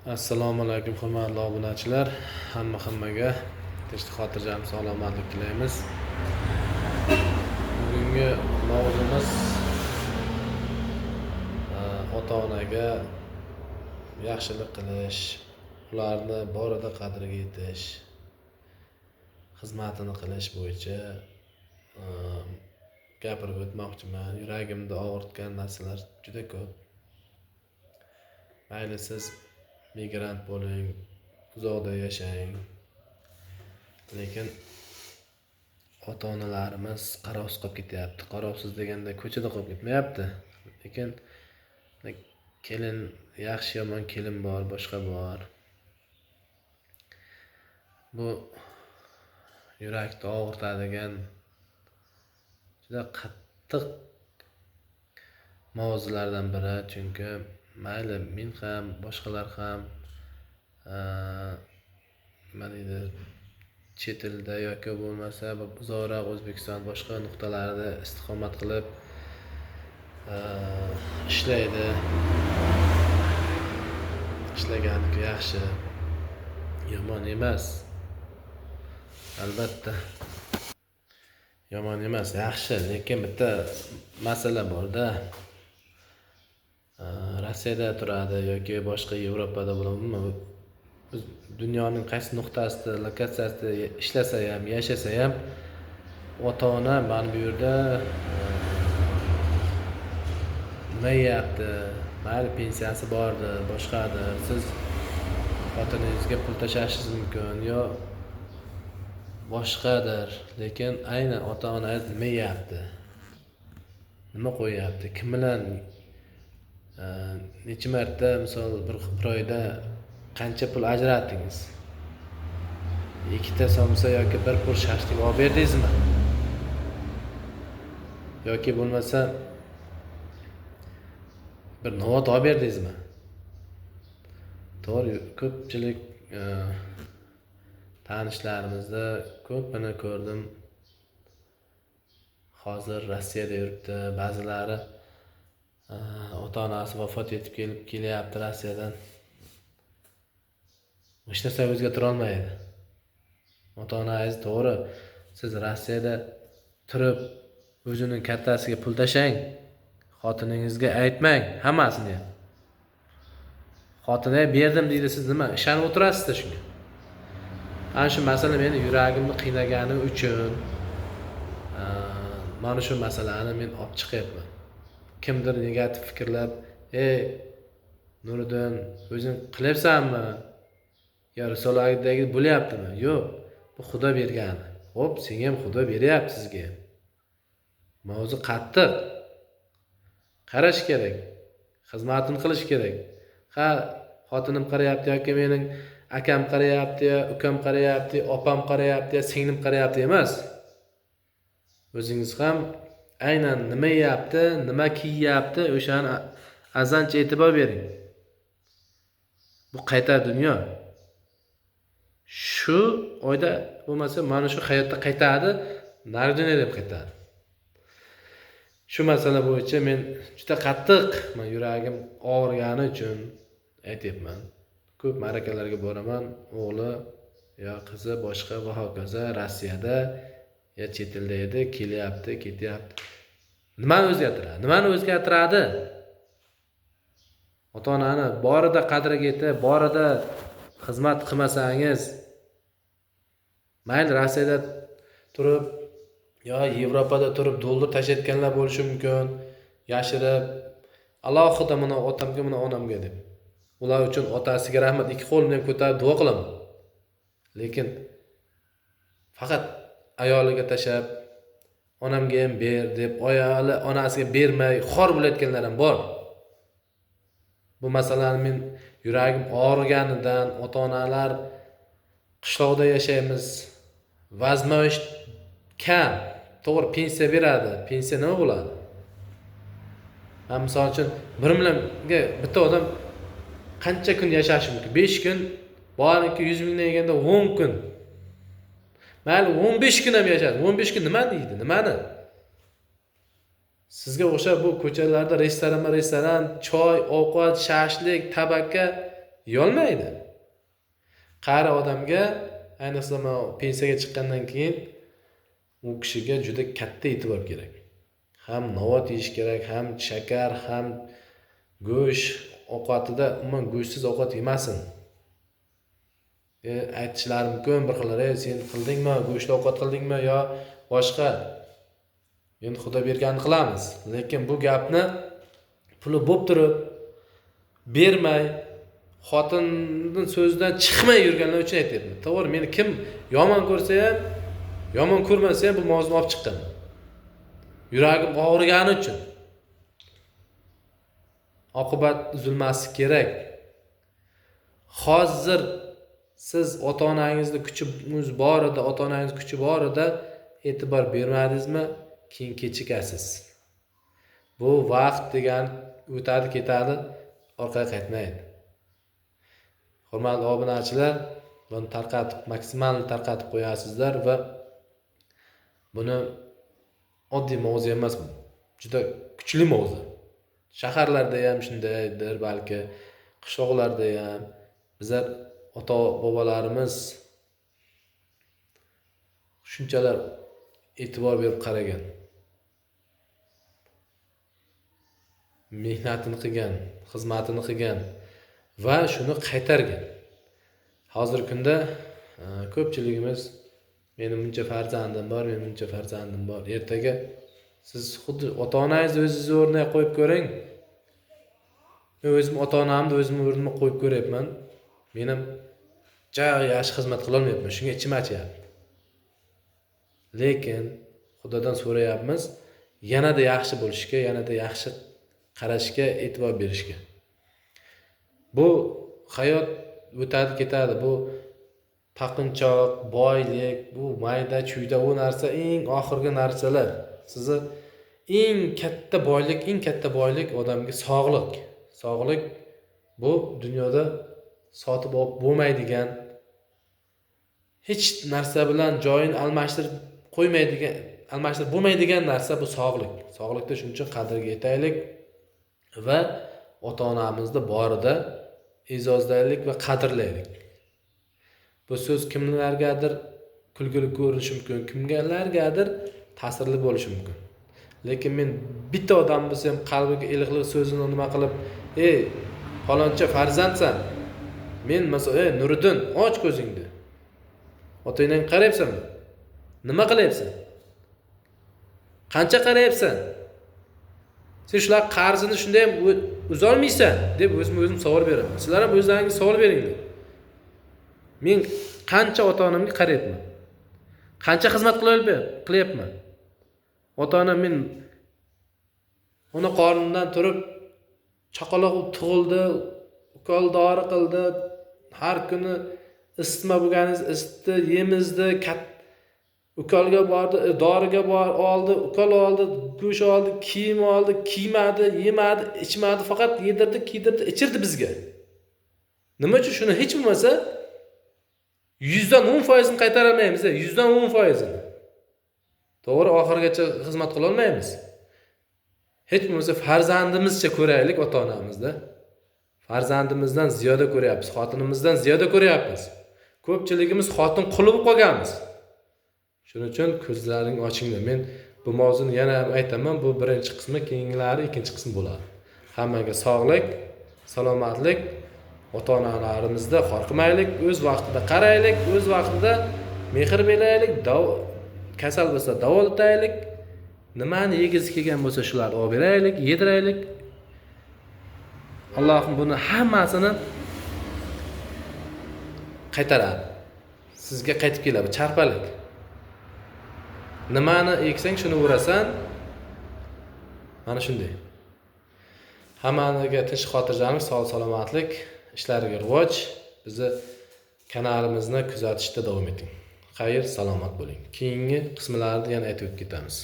Assalomu alaykum, hurmatli obunachilar. Hammaga tinchlik, xotirjam, salomatlik tilaymiz. Bugungi mavzumiz ota-onaga yaxshilik qilish, ularni borida qadriga yetish, xizmatini qilish bo'yicha gapirib o'tmoqchiman. Yuragimni og'ritgan narsalar juda ko'p. Mayli, siz migrant bo'ling, uzoqda yashang, lekin ota onalarimiz qarovsiz qolib ketyapti. Qarovsiz deganda ko'chada qolib ketmayapti, lekin kelin, yaxshi yomon kelin bor, boshqa bor. Bu yurakni og'ritadigan juda qattiq mavzulardan biri, chunki mayli men ham, boshqalar ham nima deydi, chet elda yoki bo'lmasa uzoqroq O'zbekiston boshqa nuqtalarida istiqomat qilib ishlaydi. Ishlaganiki yaxshi, yomon emas, albatta yomon emas, yaxshi, lekin bitta masala borda. Rossiyada turadi yoki boshqa Yevropada bo'ladi, dunyoning qaysi nuqtasida, lokatsiyasida ishlasa ham, yashasa ham, ota ona mana bu yerda nima yeyapti, mayli pensiyasi bordir, boshqadir, siz xotiningizga pul tashlashingiz mumkin yo boshqadir, lekin aynan ota onangiz nima yeyapti, nima qo'yyapti, kim bilan necha marta, misol bir oyda qancha pul ajratdingiz, ikkita somsa yoki bir pul shashlik olib berdingizmi, yoki bo'lmasa bir novot olib berdingizmi? To'g'ri, ko'pchilik tanishlarimizda ko'pini ko'rdim, hozir Rossiyada yuribdi, ba'zilari ota onasi vafot etib kelib kelyapti Rossiyadan, hech narsa o'zgartira olmaydi. Ota onangiz, to'g'ri, siz Rossiyada turib o'zining kartasiga pul tashlang, xotiningizga aytmang hammasini ham. Xotini berdim deydi, siz nima ishonib o'tirasizda shunga? Ana shu masala meni yuragimni qiynagani uchun mana shu masalani men olib chiqyapman. Kimdir negativ fikrlab, ey Nuriddin, o'zing qilyapsanmi yo risoladagi bo'lyaptimi? Yo'q, bu Xudo bergani. Xo'p, senga ham Xudo beryapti, sizga ham. Mavzu qattiq. Qarash kerak, xizmatini qilish kerak. Ha, xotinim qarayapti yoki mening akam qarayapti, ukam qarayapti, opam qarayapti, singlim qarayapti emas. O'zingiz ham aynan nima yeyapti, nima kiyyapti, o'shani azancha e'tibor bering. Bu qayta dunyo. Shu oyda bo'lmasa mana shu hayotda qaytadi, nari dunyoda ham qaytadi. Shu masala bo'yicha men juda qattiq, yuragim og'rigani uchun aytyapman. Ko'p ma'rakalarga boraman, o'g'li yo qizi boshqa va hokazo Rossiyada yo chet elda edi, kelyapti, ketyapti. Nimani o'zgartiradi? Nimani o'zgartiradi? Ota-onani borida qadriga yetib, borida xizmat qilmasangiz, mayli Rossiyada turib yo Yevropada turib dollar tashlayotganlar bo'lishi mumkin, yashirib, alohida mana otamga, mana onamga deb. Ular uchun otasiga rahmat, ikki qo'limni ham ko'tarib duo qilaman. Lekin faqat ayoliga tashlab, onamga ham ber deb, ayoli onasiga bermay xor bo'layotganlar ham bor. Bu masalani men yuragim og'riganidan, ota-onalar qishloqda yashaymiz, vazmosh kam, to'g'ri pensiya beradi, pensiya nima bo'ladi? Men misol uchun 1 millionga bitta odam qancha kun yashashi mumkin? 5 kun, boringki 100 mingdan yeganda 10 kun. Mayli 15 kun ham yashadi. 15 kun nimani deydi? Nimani? Sizga o'xshab bu ko'chalarda restoranma restoran, choy, ovqat, shashlik, tabaka yeyolmaydi. Qari odamga, ayniqsa pensiyaga chiqqandan keyin u kishiga juda katta e'tibor kerak. Ham novot yeyish kerak, ham shakar, ham go'sht ovqatida umuman go'shtsiz ovqat yemasin. Aytishlari mumkin bir xillar, sen qildingmi, go'shtli ovqat qildingmi yo boshqa. Endi Xudo berganini qilamiz. Lekin bu gapni puli bo'lib turib bermay, xotinning so'zidan chiqmay yurganlar uchun aytyapman. To'g'ri, meni kim yomon ko'rsa ham, yomon ko'rmasa ham bu mavzuni olib chiqqanman. Yuragim og'rigani uchun. Oqibat uzilmasi kerak. Hozir siz ota-onangizni kuchingiz borida, ota-onangiz kuchi borida e'tibor bermadingizmi, keyin kechikasiz. Bu vaqt degan o'tadi, ketadi, orqaga qaytmaydi. Hurmatli obunachilar, buni tarqatib, maksimal tarqatib qo'yasizlar va buni oddiy mavzu emas, juda kuchli mavzu. Shaharlarda ham shundaydir, balki qishloqlarda ham bizlar ota-bobolarimiz shunchalar e'tibor berib qaragan, mehnatini qilgan, xizmatini qilgan va shuni qaytargan. Hozirgi kunda ko'pchiligimiz meni buncha farzandim bor, meni buncha farzandim bor. Ertaga siz xuddi ota-onangizni o'zingizni o'rniga qo'yib ko'ring. Men o'zim ota-onamni o'zimni o'rnimga qo'yib ko'ryapman. Men ham ja yaxshi xizmat qila olmayapman, shunga ichim achyapti. Lekin Xudodan so'rayapmiz, yanada yaxshi bo'lishga, yanada yaxshi qarashga, e'tibor berishga. Bu hayot o'tadi, ketadi. Bu taqinchoq, boylik, bu mayda chuyda u narsa eng oxirgi narsalar. Sizni eng katta boylik, eng katta boylik odamga sog'liq. Sog'liq bu dunyoda sotib olib bo'lmaydigan, hech narsa bilan joyini almashtirib qo'ymaydigan, almashtirib bo'lmaydigan narsa bu sog'liq. Sog'liqda shuning uchun qadriga yetaylik va ota-onamizni borida e'zozlaylik va qadrlaylik. Bu so'z kimlargadir kulgili ko'rinishi mumkin, kimlargadir ta'sirli bo'lishi mumkin. Lekin men bitta odam bo'lsa ham qalbiga iliqlik so'zini nima qilib, "Ey, faloncha farzandsan. Men masalan, ey Nuriddin, och ko'zingni. Ota-onangga qarayapsanmi? Nima qilyapsan? Qancha qarayapsan? Sen shular qarzini shunday ham uzolmaysan" deb o'zimga o'zim savol beraman. Sizlar ham o'zlaringiz savol beringlar. Men qancha ota-onamga qarayapman? Qancha xizmat qilyapman? Ota-onam men uni qornidan turib chaqaloq tug'ildi, ukol dori qildi, har kuni isitma bo'lganingiz isitdi, yemizdi, ukolga bordi, doriga bor oldi, ukol oldi, go'sht oldi, kiyim oldi, kiymadi, yemadi, ichmadi, faqat yedirdi, kiydirdi, ichirdi bizga. Nima uchun shuni hech bo'lmasa 10%'dan 10%ini qaytara olmaymiz, 10%'dan 10%ini. To'g'ri, oxirigacha xizmat qila olmaymiz. Hech bo'lmasa farzandimizcha ko'raylik ota-onamizda. Farzandimizdan ziyoda ko'ryapmiz, xotinimizdan ziyoda ko'ryapmiz. Ko'pchiligimiz xotin quli bo'lib qolganmiz. Shuning uchun ko'zlaring ochinglar. Men bu mavzuni yana ham aytaman, bu birinchi qismi, keyingilari ikkinchi qismi bo'ladi. Hammaga sog'lik, salomatlik, ota-onalarimizda xor qilmaylik, o'z vaqtida qaraylik, o'z vaqtida mehr beraylik, kasal bo'lsa davolataylik, nimani yegisi kelgan bo'lsa shularni olib beraylik, yediraylik. Allohim buni hammasini qaytaradi. Sizga qaytib keladi, charpalik. Nimani eksang shuni o'rasan. Mana shunday. Hammaga tinch xotirjamlik, sog' salomatlik, ishlariga rivoj. Bizni kanalimizni kuzatishda davom eting. Xayr, salomat bo'ling. Keyingi qismlarni yana aytib o'tib ketamiz.